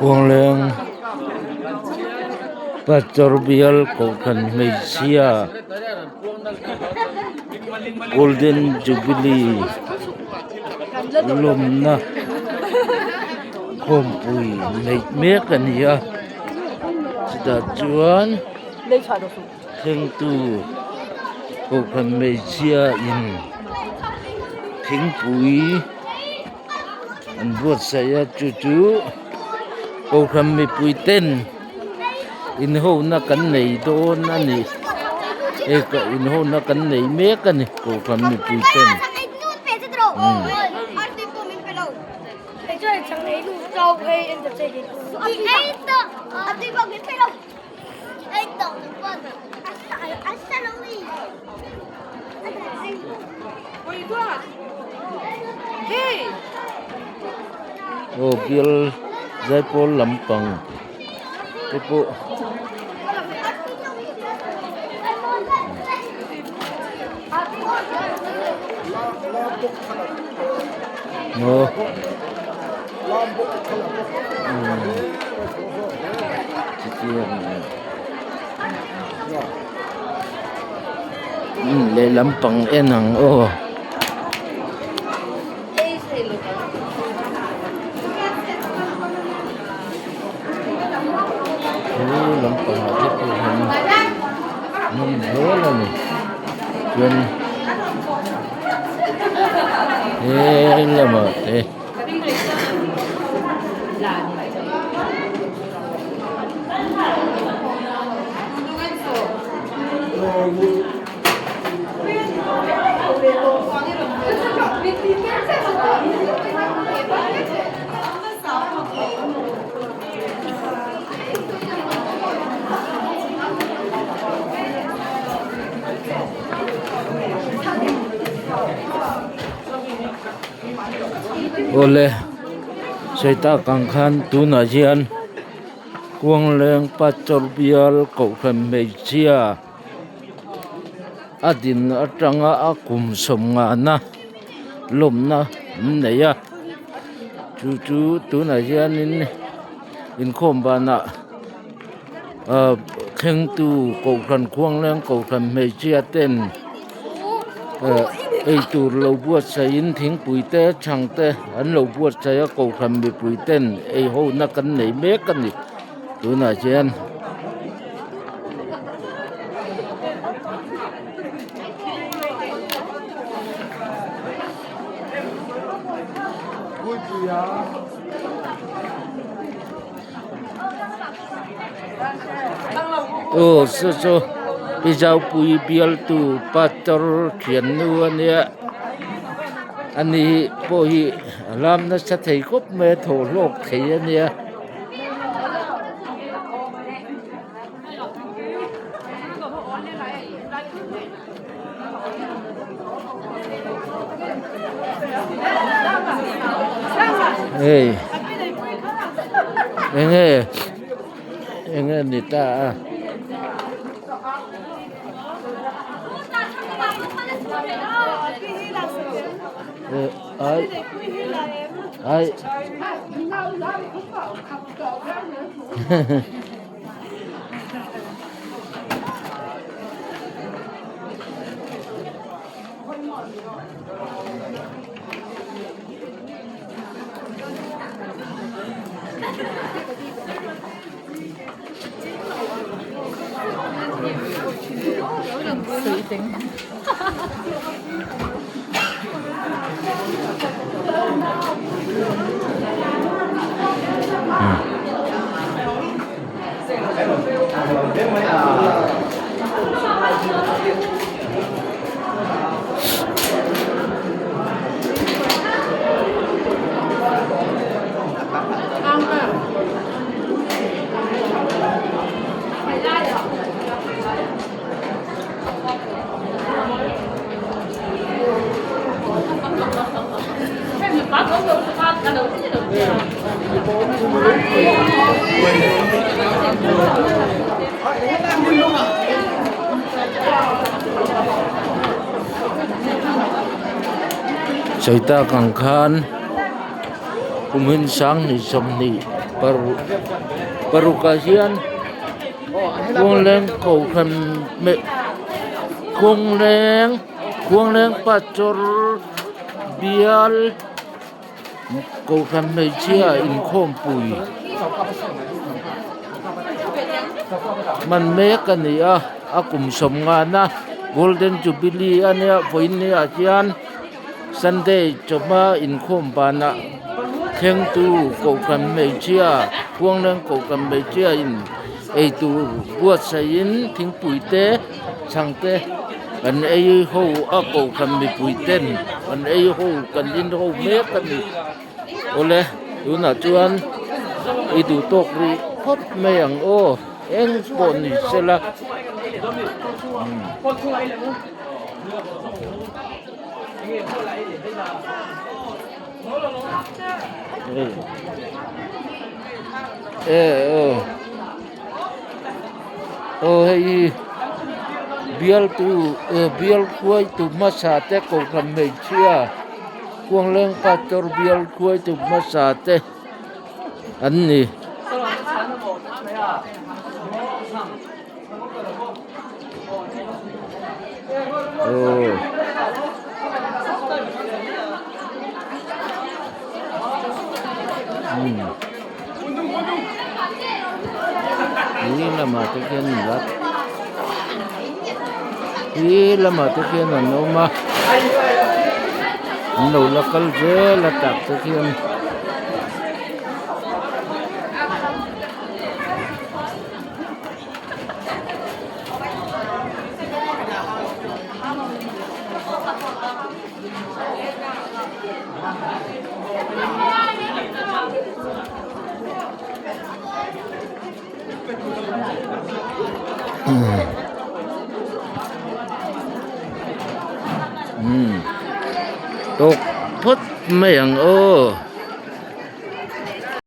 Khuangleng Pastor bial kohhran hmeichhia Golden Jubilee lawmna khawmpui neih mek a ni a chutah chuan. Thlengtu kohhran hmeichhia in thingpui an buatsaih a chu chu kohhran mipui ten inhawna kan nei dawn a ni hei inhawna kan nei mek a ni kohhran mipui ten. Aw bial zaipawl lampang te pawh aw. Lehlam pang en ang aw. He lampang ah te pawh hian nawm hle a ni chuan he lamah te. Awle sawi tak ang khan tunah hian Kuangleng Pastor bial kohhran hmeichhia a din atanga a kum sawmngahna lawmna an nei a chu chu tunah hianin inkhawm banah ah thlengtu kohhran Khuangleng kohhran hmeichhia ten eh eitur lo buatsaihin thingpui te chhang te an lo buatsaih a kohhran mipui ten ei ho na kan nei mek a ni tunah hian. Aw saw saw pi zaupui bialtu pastor thiannu a nia ani pawh hi a lam nasa thei khawp mai a thaw hlawk thei a nia. Hei enge enge ni ta a. Ai ai Sawi tak ang khan kum hin sanghnih sawmhnih paruk parukah hian khuangleng kohhran khuangleng khuangleng pastor bial kohhran hmeichhia inkhawmpui hman mek a ni a a kum sawmngana golden jubilee a nia vawiin ni ah hian sunday chawhma inkhawm banah thlengtu kohhran hmeichhia khuangleng kohhran hmeichhia in eitur buatsaihin thingpui te chhang te kan ei ho a kohhran mipui ten kan ei ho kan in ho mek a ni awle tunah chuan i duh tawk rih khawp mai ang aw eng pawh ni sela e aw. Aw hei hi bialtu bial hruaitu hmasa te kohhran hmeichhia Khuangleng pastor bial hruaitu hmasa te an ni. Aw. Hi lamah te khian nula hi lamah te khian an awm a an lo la kal zel a tak te khian. Tawk phawt mai ang aw.